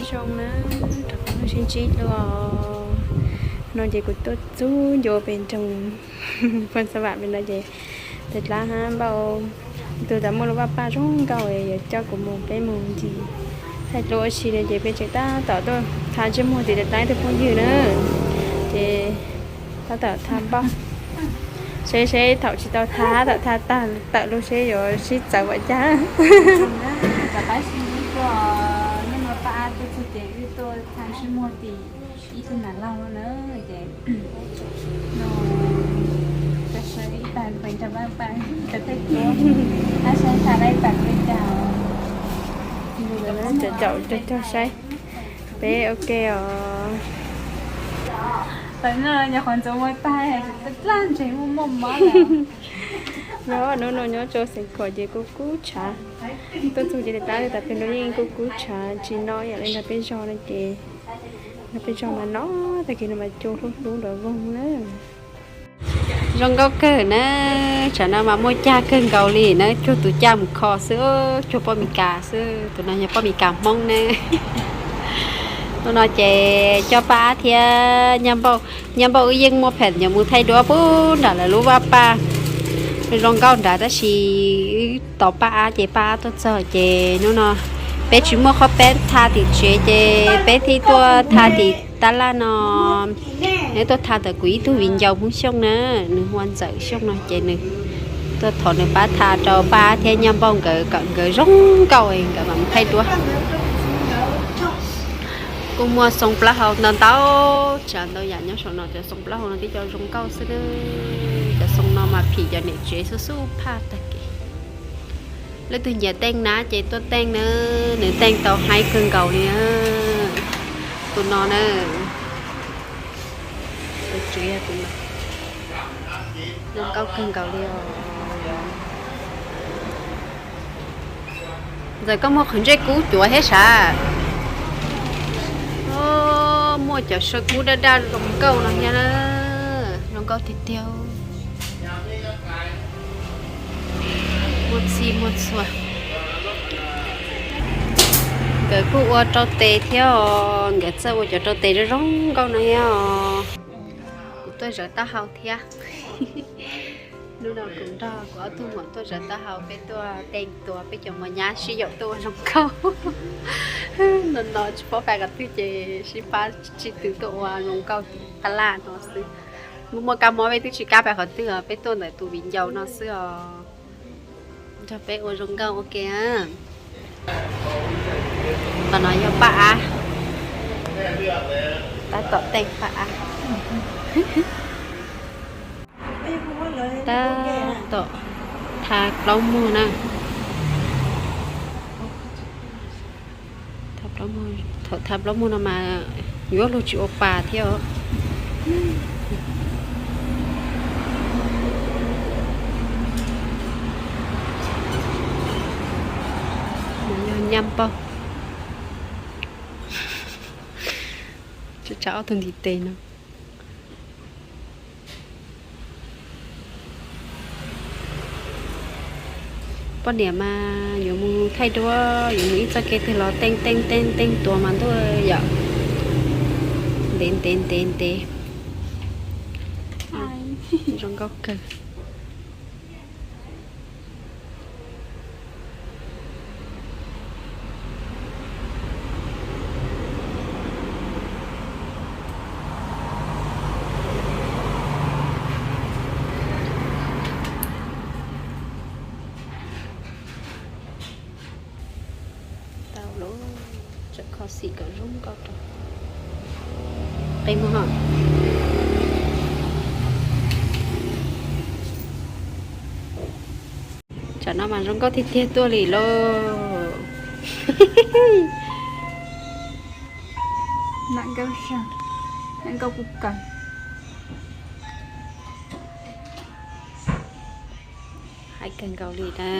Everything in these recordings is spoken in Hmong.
Zoo na, rau qhov sib ntsib dua. No ces kuv tuaj txug ncua pem nroog Phoos Xas Vam pem no ces tus dlaab hab npauj, tus tas muaj lub vaj paj zoo nkauj yuav coj kuv mus, peb mus ncig thaij duab ua si no ces peb tseem tab tom tuaj tha ntsej muag tim tus dlaab ib tug phooj ywg na. Ces tab tom tha npauj, seb seb thaum tsis tau tha, thaum tha tag tawm lug seb yuav sib txawv npaum cas. Tab sis ib tuaj, hnub no Paj Ab tuaj txug ces wb tuaj tha ntsej muag tim ib tug nam laug no na, ces no, tab sis ib tag pes nrag Paj Ab, peb tuaj, tab sis tha lawm ib tag pes nrag. Caum caum cog cog saib, peb ok os. Tam no nyuam qhuav ntxuav muag tag, dlaab ntseg muaj muaj mob. Nyob hnub no nyob rau xeev Khuam ces kuj kub tshav. Tuaj txug ces tab tas pem no yeej kuj kub tshav tsis noj ib yam li nrog peb zog no ces, nrog peb zog mas no, tag kis no mas cua hlub hlub nrov voog na. Zoo nkauj kawg na, tsam no mas muaj cag kawg nkaus li na, cuag tus caj mus kho xwb, cuag poj Mes Kas xwb, tus no yog poj Mes Kas Hmoob na. Hnub no ces coj Paj Ab thiab Nyaj Npauj, Nyaj Npauj wb yeej muaj phem yuav mus thaij duab pub nram lawv lub vaj paj zoo nkauj nrad, tab sis wb tos Paj Ab ces Paj Ab tuaj txog ces hnub no peb tsis muaj qhov peb tha tim tsev ces peb thiaj tuaj tha tim tab laj no. Nws tuaj tha ntawm kuv ib tug viv ncaus Hmoob Xyooj na, nws hu ua Ntxawm Xyooj no ces nws tuaj thov nws pab tha rau Paj Ab thiab Nyaj Npauj nkawd kom nkawd zoo nkauj nkawd mam mus thaij duab. Kuj muaj xoo plaub hau ntau ntau, tsam ntau yam nyob saum no, cov xoo plaub hau no tib co zoo nkauj xwb na. Cov xoo no mas phim cov niam tsev xub xub phaj tag kev. Leej twg nyiam teej na ces tuaj teej na, nws teej tau haib kawg nkaus li. Tus no na, tus tswv yog tus no, zoo nkauj kawg nkaus li os. Ntxawm, koj muag qhwv ntsej kub cuav thiab sav? Muaj cov saw kub daj daj zoo nkauj no thiab na, zoo nkauj tiag tiag. Muaj txhij muaj txhua. Nkawd kuj ua rau tes thiab os, nkawd txawj ua cov rau tes zoo zoo nkauj no thiab os. Kuv tuaj zawv taub hau thiab. Hnub no kuv nrog kuv ob tug muam tuaj zawv taub hau, peb tuaj teej tua peb cov mos nyab sib yaum tuaj ua zoo nkauj. No no tsis paub pais qhov twg ces sib pab sib tw tuaj ua zoo nkauj tim qab laj no xwb. Muaj muaj kab mob peb twb tsis kam pais qhov twg os, peb tuaj ntawm tus viv ncaus no xwb os. Nrog peb ua zoo nkauj ua ke. Qhov no yog Paj Ab, tab tom teej Paj Ab. Tab tom tha plaub muag na. Thaum tha plaub muag no mas yuav luag tsis ua pas thiab os. Yog Nyaj Npauj, tsam ob tug ntiv tes no. Poj niam mas yuav mus thaij duab, yuav mus ib txoj kev twg los teej teej teej teej tuav mas ntuj yom. Ntev ntev ntev ntev. Zoo nkauj kawg. Tau lawm, tseem kho xim kom zoo nkauj rau. Qe muag ho. Tsam no mas zoo nkauj tiag tiag tuaj li lauj. Nam nkauj sag, nam nkauj kuj kawg. Haib kawg nkaus li na.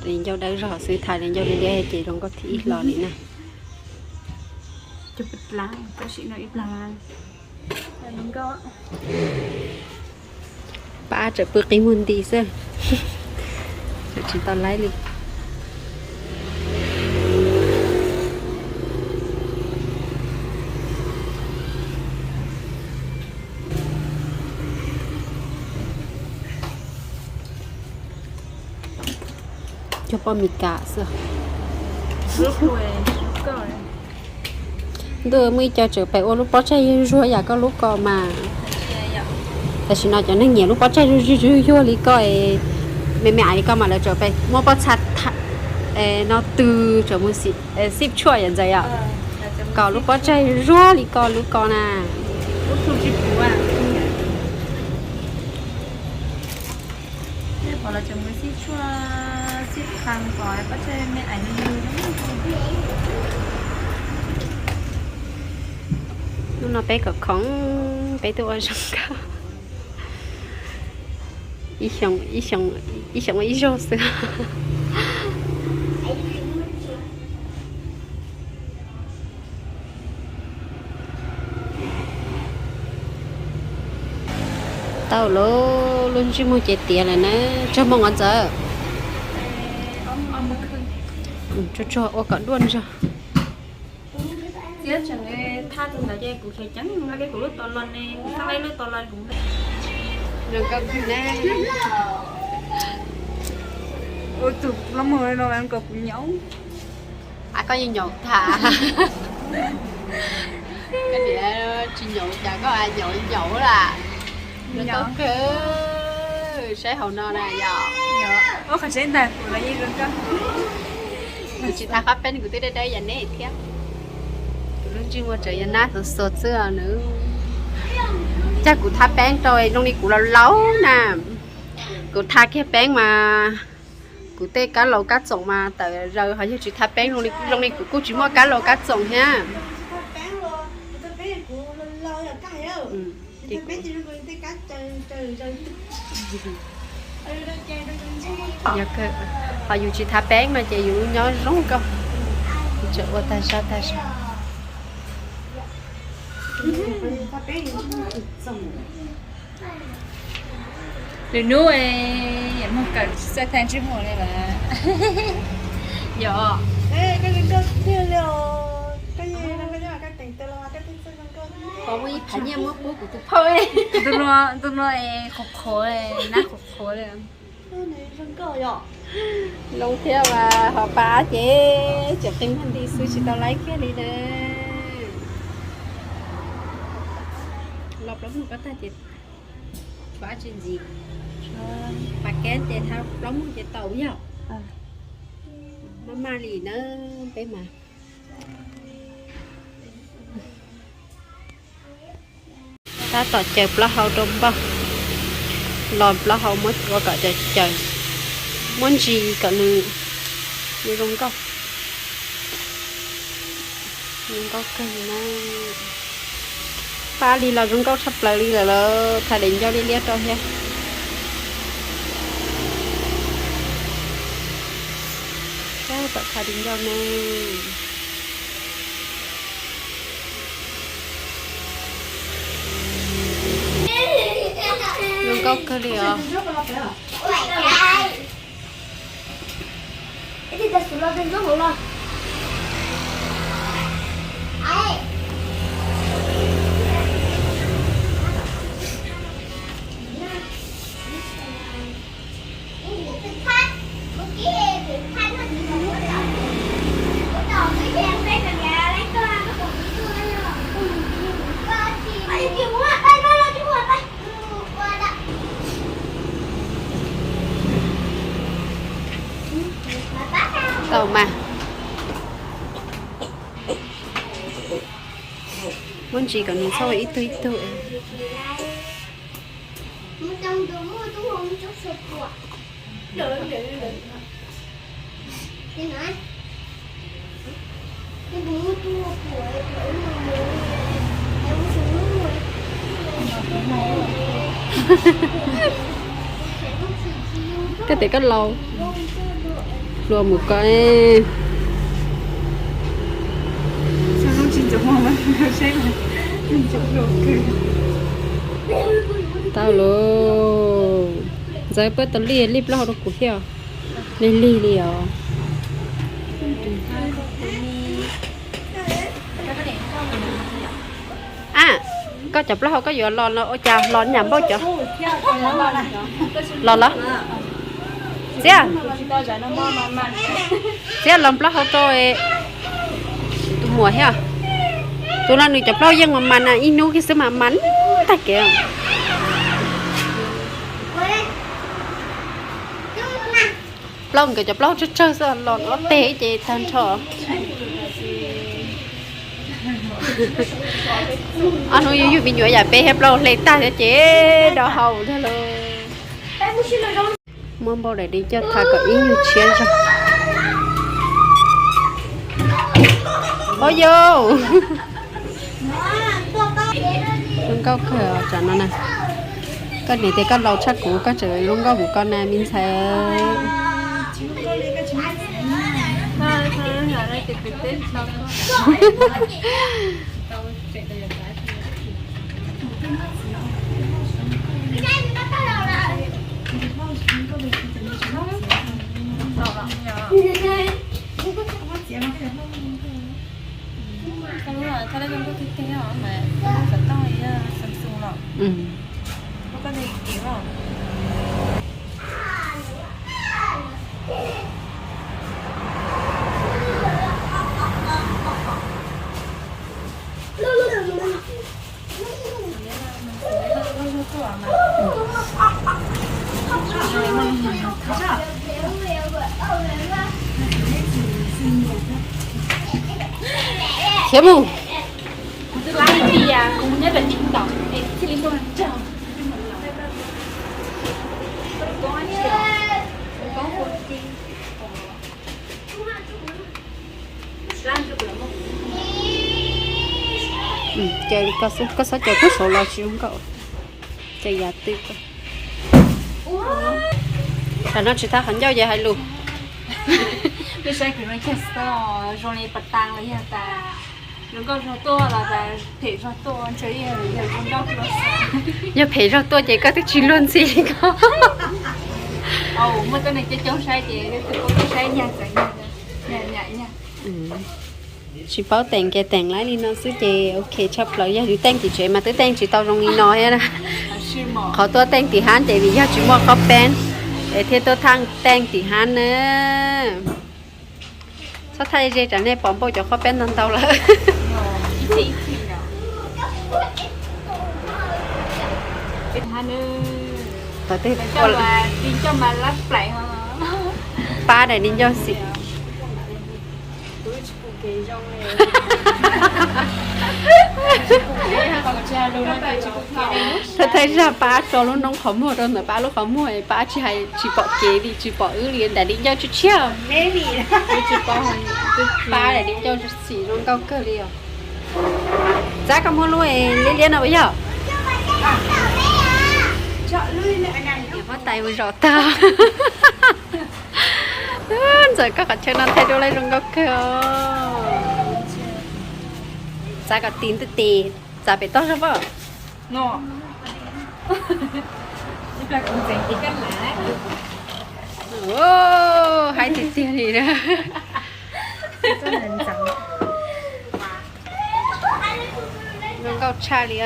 Tus viv ncaus dawb zog xwb, tha viv ncaus li ntawd ces zoo nkauj thib ib hlo li na. Pab tseem pw qi muag nti xwb, tseem tsis tau laib li. Poj Mis Kas xwb. Ntuj, muaj ib co tseem pem ua lub pob tsaig zuag yam koj lub ko mas. Tam sim no cov neeg nyiam lub pob tsaig zuag zuag li ko, me me ais li ko mas lawv tseem pem muab pob txha no tw tseem mus xib tshuaj yom Ntxawm yom. Kom lub pob tsaig zuag li ko lub ko na. Hnub no peb kom khoom, peb tuaj ua zoo nkauj. Ib xyoos ib xyoos ib zaug xwb. Tau lub, lub ntsej muag ces tiav lawm na. Tsawg moos os Ntxawm? Tsuag tsuag ua kom duaj ntsog. Txiab tseem thaj tus ntawd ces kuv kheev ceev no ces kuv lub tos los ne, kuv txhaj lub tos los kuv zoo nkauj kawg ne. Ua tus plaub muag no kom kuv nyaum. Ab, koj yeej nyaum tag. Koj niam tsis nyaum cas koj nyaum nyaum lawm. Zoo nkauj kawg. Saib hauv no na yom. Ua qhov tseeb ntag kuv los yeej zoo nkauj. Kuv tsis thab qab peeb kuv twb dawb dawb yam neb thiab. Kuv lub ntsej muag tseem yog nab xuav xuav xwb os nws. Cas kuv thab peeb rau zoo li kuv laus laus na. Kuv thab kiag peeb mas kuv tej kab laus kab txoom mas tawm zaws, ho yog tsis thab peeb zoo li kuv kuj tsis muaj kab laus kab txoom thiab. Ho yus tsis thab peeb no ces yus nyob zoo nkauj, yus tseem ua tag zog tag zog. Lwm hnub muag kawm tsis txawj thaij ntsej muag li lawm. Yog. Ho muaj ib phav nyiaj muab pub kuv tus phauj. Ntu no qhuav qhuav, nab qhuav qhuav li. Loo thiab mas ho pa ces tseem qi nag nti xwb tsis tau laib kiag li na. Los plaub mug ko tag ces tshuav dab tsi ntxiv? Pa keb ces thab plaub mug ces tau yog. Maj maj li na peb mas. Tab tom caws plaub hau rau npauj, los plaub hau muab ua kom caws caws, muab ntsis kom nws, nws zoo nkauj. Zoo nkauj kawg na. Pab li los zoo nkauj tshaj plaws li lawm, los thaj daim ncauj liab liab rau thiab. Tom thaj daim ncauj na. Zoo nkauj kawg li os. Tau mas. Muab ntsis kom nws txhob ua ib tug ib tug. Koj tes koj laus, hlua mus koj. Tau lauj. Ntxawm, pab tau lij lij plaub hau rau kuv thiab. Lig lig li os. A, koj cov plaub hau koj yuav los los ua cas los nyam npaum cov? Los los. Txiab, Txiab los plaub hau rau tus muam thiab. Tus no nws cov plaub yeej mas mas na, ib hnub kiag xwb mas mas tag kev. Plaub nkawd cov plaub tsawg tsawg xwb los ob teg ces tag nrho. Ob hnub yug yug me nyuam yam peb thiab plaub hle tag thiab ces rau hau thiab lauj. Muab npau daim di coj tha kom ib nyuag tshiab zog. Au yau, zoo nkauj kawg tsam no na. Koj niam tias koj laus tshaj kuv koj tseem zoo nkauj mus koj na me ntxhais. Khiav mus. Koj xav caws kub saum los tsis zoo nkauj. Caws yav twg. Tam no tsis tau qhov ncauj ces hais lus. Peb saib kuv no cas zoo li pas tas los yog tas zoo nkauj zog tuaj los tas phem zog tuaj. Yog phem zog tuaj ces koj twb tsis luag ntxhi li koj. Muaj tuab neeg coob coob saib ces saib nyag txawm nyag. Tsis paub teem ces teem laib li no xwb ces ok tshaj plaws. Yog yus teej tim tsev mas twb teej tsis tau zoo li no thiab na. Qhov tuaj teej tim hab ces vim yog tsis muaj qhob peeb es thiaj tuaj thaj teej tim hab na. Txhob thaij ze tsam nej pom npauj cov qhob peeb ntau ntau lawm. Pab daim di ncauj xim. Thaij thaij zaj pab tso lub noob qhov muag rau ntawm pab lub qhov muag, pab tsis hais tsis pom kev li, tsis pom wb li, daim di ncauj tshiab tshiab. Pab daim di ncauj xim zoo nkauj kawg li os. Txab koj muab lub liab liab no puas yog? Huab tais mus zaum tag. Ntxawm koj qhov chaw no thaij duab lawm zoo nkauj kawg os. Txav kom tis ntwj tis, txav pem toj zog pab. Haib tiag tiag li na. Zoo nkauj tshaj li.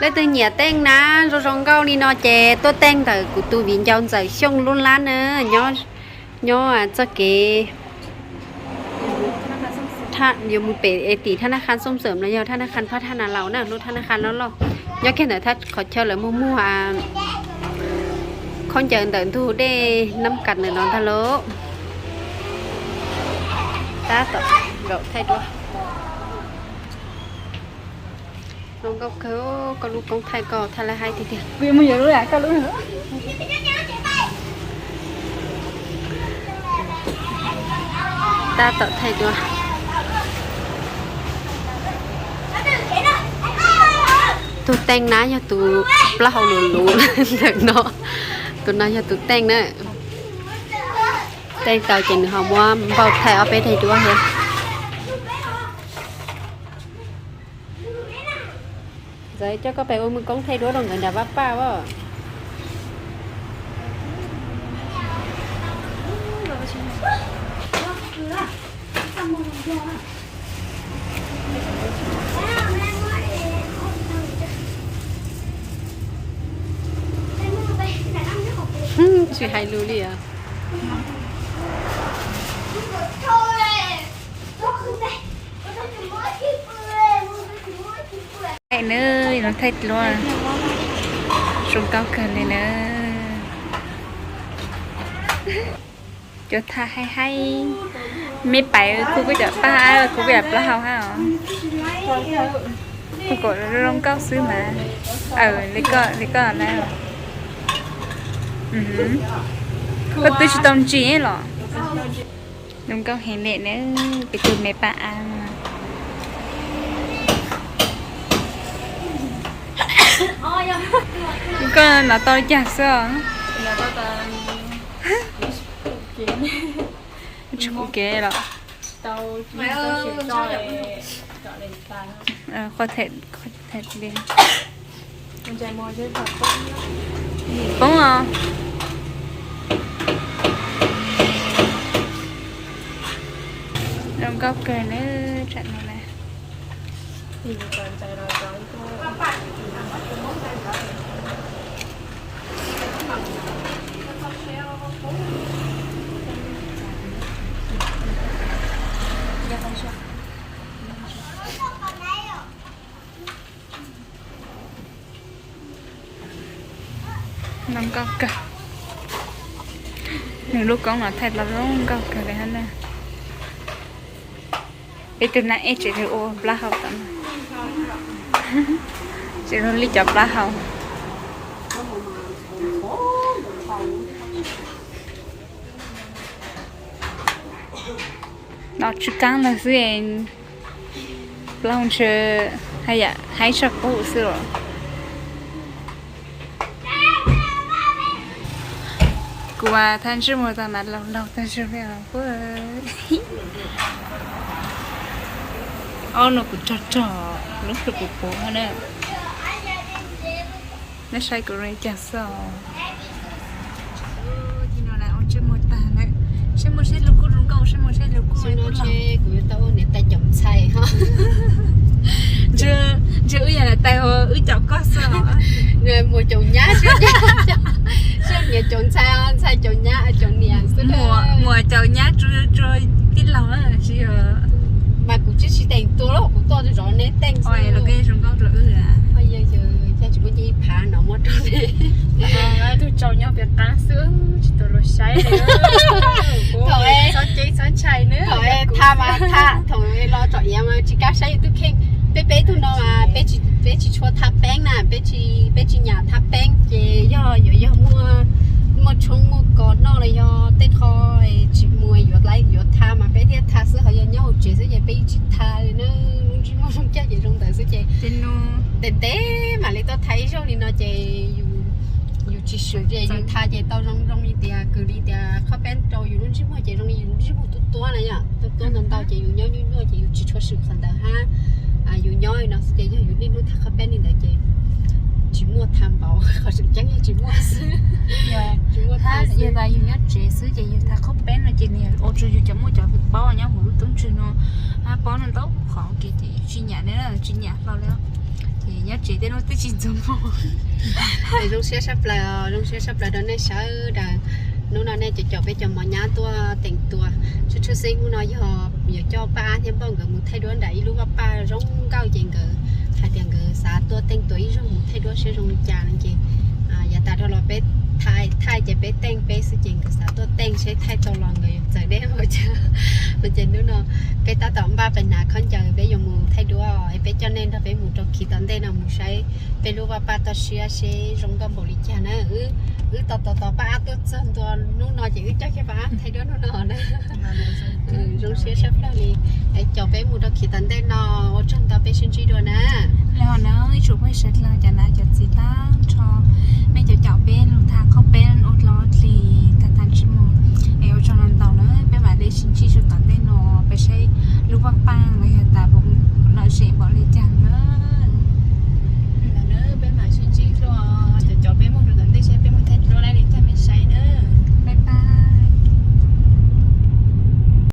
Leej twg nyiam teej na, zoo zoo nkauj li no ces tuaj teej ntawm kuv tus viv ncaus Ntxawm Xyooj lub lab na, nyob txoj kev yuav mus pem es tim thab naj khab Xoob Xwm los yog thab naj khab Phab Thaj Nas Laus na, lub thab naj khab loj loj. Nyob kiag ntawm thab qhov chaw lawv muag muag khaub ncaws ntawm ntug dej Nab Kas ntawm no ntag lauj. Tab tom zaum thaij duab. Zoo nkauj kawg, koj lub koob thaij koj thaij lawm haib tiag tiag. Tab tom thaij duab. Tus teej na yog tus plaub hau luv luv ntawm no. Tus no yog tus teej na. Teej tau ces nws ho muab npauj thaij ob peb daim duab thiab. Ntxawm, coj koj pem ua mus koob thaij duab rau nkawd nram vaj paj as. Tsis hais lus li os. Thaij na, los thaij dluab. Zoo nkauj kawg li na. Cov thaij haib haib, me pais kuj kuj cov paj, kuj kuj cov plaub hau hab os. Kuj kom zoo nkauj xwb mas. Li koj, li koj na. Koj twb tsis tau ntsis los. Zoo nkauj heev li na, peb tug me paj ab. Koj nov tau li cas xwb os? Tsis qhuav kev los? Qhov them, qhov them li. Poob os. Zoo nkauj kawg na, tsam no na. Zoo nkauj kawg. Nws lub koob no thaij los zoo nkauj kawg li hab na. Peb tug nab ej tseem ua plaub hau tom no. Tseem ua li cov plaub hau. No tsw qaab ntag xwb, plaub hau ntshe haib tshaj qub xwb los. Kuv mas thaj ntsej muag tag mas laug laug tag zog li os. Ob no kuv rog rog, lub plhu puv puv na. Neb saib kuv zoo li cas xwb os. Ua ntsej muag tag lawm. Saib muaj seb lub kuj zoo nkauj, saib muaj seb lub kuj zoo nkauj. Kuv yuav tau ua niam tais caum ntxhais ho. Ntshe wb yog niam tais, wb caum koj xwb os. Muam caum nyab, seb niam caum ntxhais, ntxhais caum nyab, caum niam xwb. Muam caum nyab rua tij laug tsis yog. Mas kuv tsis, tsis teem tua los kuv tuaj zov neb teej xwb. Los koj zoo nkauj rau wb. Yog tsis muaj nyiaj ib phav no muab rau neb. Tug tsaus nyob pem qab xwb, tsis tau luag saib li. Thaum txhob ceeb txhob ntshai na. Thaum tha mas tha, thaum los tsom iav mas tsis kam saib yus tug kheej. Peb peb tug no mas peb tsis tshua tha peeb na, peb tsis, peb tsis nyam tha peeb ces yog yuav yog muaj tshoob muaj kos noj los yog tej qho tsis muaj yuav laib yuav tha mas peb thiaj tha xwb, ho yog nyob hauv tsev xwb ces peb yeej tsis tha li na. Lub ntsej muag zoo cag ces zoo ntawd xwb ces ntev ntev mam li tuaj tha ib zaug li no ces yus tsis swm ces yus tha ces tau zoo zoo li tias, kws li tias qhob peeb rau yus lub ntsej muag ces zoo li yus lub ntsej muag tuab tuab na yom, tuab tuab ntau ntau ces yus nyob nyuaj nyuaj ces yus tsis tshua swm qhov ntawd hab. Yus nyob li no xwb ces yog yus niaj hnub tha qhob peeb li ntawd ces tsis muaj tha npaum, qhov tseem ceeb yog tsis muaj xwb. Tsis muaj tha xwb. Yog tas yus nyob tsev xwb ces yus tha qhob peeb no ces nws ua rau yus cov muaj cov paub nyob hauv lub toob ntswg no, paub no ntau qhov ua ke ces yus tsis nyam li, tsis nyam hlo li. Ces nyob tsev tej hnub twb tsis ntxuav npog. Zoo siab tshaj plaws, zoo siab tshaj plaws rau nej sawv daws. Hnub no nej cov caum peb cov mos nyab tuaj teem tua. Tshwj tshwj xeeb hnub no yog yuav coj Paj Ab thiab Npauj nkawd mus thaij duab nram ib lub vaj paj zoo nkauj ces nkawd hais tias nkawd xav tuaj teej tua ib zaug mus thaij duab saib zoo li cas no ces yav tas dhau los peb thaij, thaij ces peb teej peb xwb ces nkawd xav tuaj teej seb thaij tau los nkawd yuav txawm deb npaum cas no ces hnub no peb tab tom npaj pes hnav khaub ncaws peb yuav mus thaij duab es peb coj nej nrog peb mus rau khiv tom ntej no mus saib peb lub vaj paj toj siab seb zoo nkauj npaum li cas na. Wb tos tos tos Paj Ab tuaj txog ntua hnub no ces wb coj kiag Paj Ab thaij duab hnub no na. Zoo siab tshaj plaws li. Caum peb mus rau khiv tom ntej no, ua tsaug ntau, peb sib ntsib dua na. Los na ib tsoom phooj ywg sawv dlawg, cov nam cov txiv tag nrho, nej cov caum peb lug tha qhob peeb ua dlau dlig tag tag ntsej muag es ua tsaug ntau na. Peb mam li sib ntsib rau tom ntej no, peb saib lub vaj paj los yog tas puas lom zem npaum li cas na.